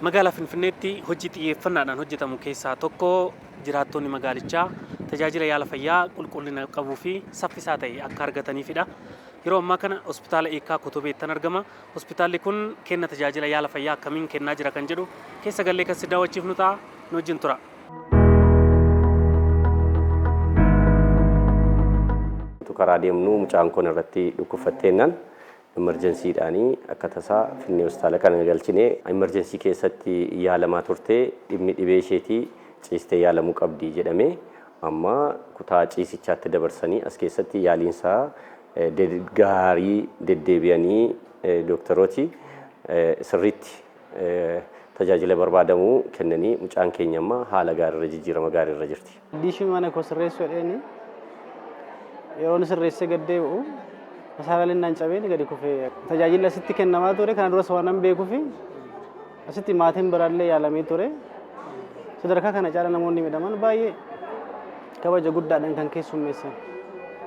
Magaalaa Finfinneetti hojii xiyyeeffannaadhaan hojjetamu keessaa tokko jiraattonni magaalichaa tajaajila yaala fayyaa qulqullina qabuu fi saffisaa ta'e akka argataniifidha. Yeroo ammaa kana hospitaala Eekkaa Kotobeettan argama. Hospitaalli kun kenna tajaajila yaala fayyaa akkamiin kennaa jira kan jedhu keessa gallee kan si daawwachiifnu ta'a. Nu wajjin tura. Karaa deemnu mucaan kun irratti dhukkubfatteennaan emergensiidhaanii akka tasaa finnee hospitaala kana galchine. Emergency keessatti yaalamaa turte. Dhimmi dhibee isheetii ciistee yaalamuu qabdi jedhame, amma kutaa ciisichaatti dabarsanii as keessatti yaaliinsaa gaarii deddeebi'anii dooktarooti sirriitti tajaajila barbaadamu kennanii mucaan keenya amma haala gaariirra, jijjiirama gaariirra jirti. Diishii mana koo sirreessuu jedheeni yeroo inni sirreessee gad deebi'u masaalaan naan cabeen gadi kufee. Tajaajilli asitti kennamaa ture kana duras waan nan beekuufi asitti maatiin biraallee yaalamee ture. Sadarkaa kana caala namoonni miidhaman baay'ee kabaja guddaadhaan kan keessummeessan.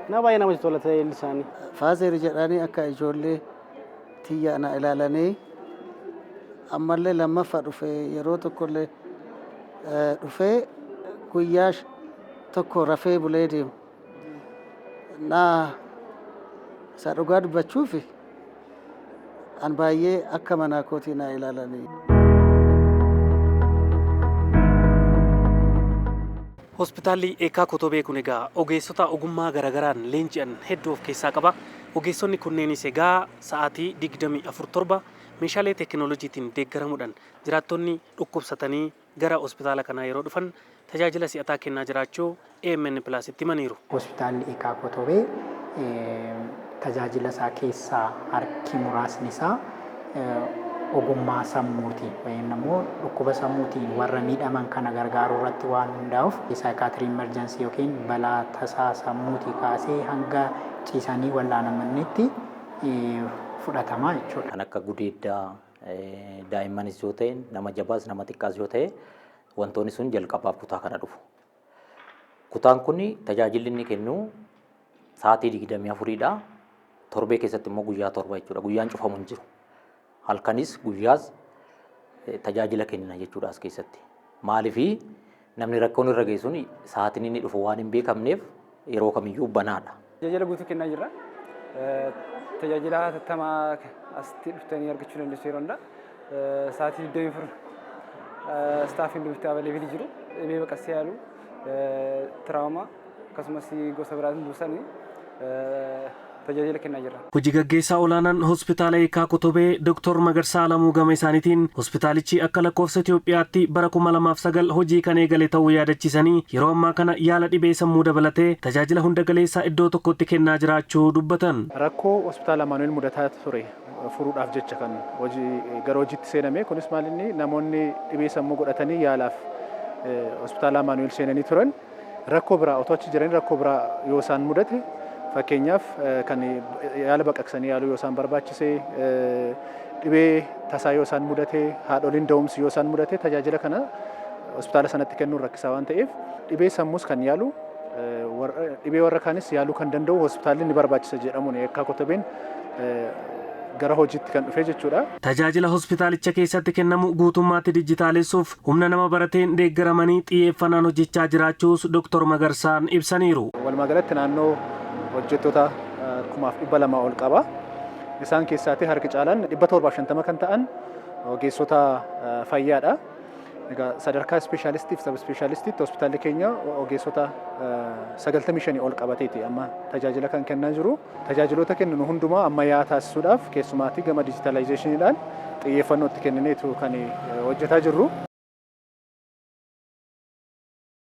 Na baay'ee namatti tola tajaajilli isaanii. Father jedhanii akka ijoollee tiyya na ilaalanii ammallee lammaffaa dhufe, yeroo tokkollee dhufee guyyaa tokko rafee bulee deemu. Na isa dhugaa dubbachuuf an baay'ee akka manaa kootii na ilaalanii. Hospitaalli Eekkaa Kotobee kun egaa ogeessota ogummaa garaagaraan leenji'an hedduu of keessaa qaba. Ogeessonni kunneenis egaa sa'aatii 24/7 meeshaalee teekinooloojiitiin deeggaramuudhaan jiraattonni dhukkubsatanii gara hospitaala kanaa yeroo dhufan tajaajila si'ataa kennaa jiraachuu AMN Plusitti himaniiru. Hospitaalli Eekkaa Kotobee tajaajila isaa keessaa harki muraasni isaa ogummaa sammuutiin yookiin immoo dhukkuba sammuutiin warra miidhaman kana gargaaruu irratti waan hundaa'uuf, psychiatry emergency yookiin balaa tasaa sammuutii kaasee hanga ciisanii wal'aanamanitti fudhatama jechuudha. Kan akka gudeeddaa daa'immanis yoo ta'e, nama jabaas nama xiqqaas yoo ta'e, wantoonni sun jalqabaaf kutaa kana dhufu. Kutaan kun tajaajilli inni kennu sa'aatii 24dha. Torbee keessatti immoo guyyaa 7 jechuudha. Guyyaan cufamu hin jiru. Halkanis guyyaas tajaajila kenna jechuudha as keessatti. Maaliifii namni rakkoon irra ga'e sun sa'aatiin inni dhufu waan hin beekamneef yeroo kamiyyuu banaadha. Tajaajila guutuu kennaa jirra. Tajaajila hatattamaa asitti dhuftanii argachuu dandeessu yeroo hundaa. Sa'aatii 24 staffiin dhufte available jiru. Dhibee baqassee yaalu, trauma, akkasumas gosa biraatiin dursanii tajaajila kennaa jirra. Hojii gaggeessaa olaanaan hospitaala Eekkaa Kotobee Dr. Magarsaa Alamuu gama isaaniitiin hospitaalichi akka lakkoofsa Itoophiyaatti bara 2009 hojii kan eegale ta'uu yaadachiisanii, yeroo ammaa kana yaala dhibee sammuu dabalatee tajaajila hunda galeessaa iddoo tokkotti kennaa jiraachuu dubbatan. Rakkoo hospitaala Amaanu'eel mudataa ture furuudhaaf jecha kan hojii gara hojiitti seename. Kunis maal, inni namoonni dhibee sammuu godhatanii yaalaaf hospitaala Amaanu'eel seenanii turan rakkoo biraa otoo achi jiranii rakkoo biraa yoo isaan mudate, fakkeenyaaf kan yaala baqaqsanii yaaluu yoo isaan barbaachise, dhibee tasaa yoo isaan mudate, haadholiin da'umsi yoo isaan mudate, tajaajila kana hospitaala sanatti kennuun rakkisaa waan ta'eef, dhibee sammuus kan yaalu, dhibee warra kaanis yaaluu kan danda'u hospitaalli ni barbaachisa jedhamuun Eekkaa Kotobeen gara hojiitti kan dhufe jechuudha. Tajaajila hospitaalicha keessatti kennamu guutummaatti dijitaalessuuf humna nama barateen deeggaramanii xiyyeeffannaan hojjechaa jiraachuus Dr. Magarsaan ibsaniiru. Walumaa galatti naannoo hojjettoota 2,200 ol qaba. Isaan keessaatii harki caalaan 750 kan ta'an ogeessota fayyaadha. Egaa sadarkaa ispeeshaalistii fi sub ispeeshaalistiitti hospitaalli keenya ogeessota 95 ol qabateeti amma tajaajila kan kennaa jiru. Tajaajiloota kenninu hundumaa ammayyaa taasisuudhaaf keessumaatii gama digitalizationiidhaan xiyyeeffannoo itti kennineetu kan hojjetaa jirru.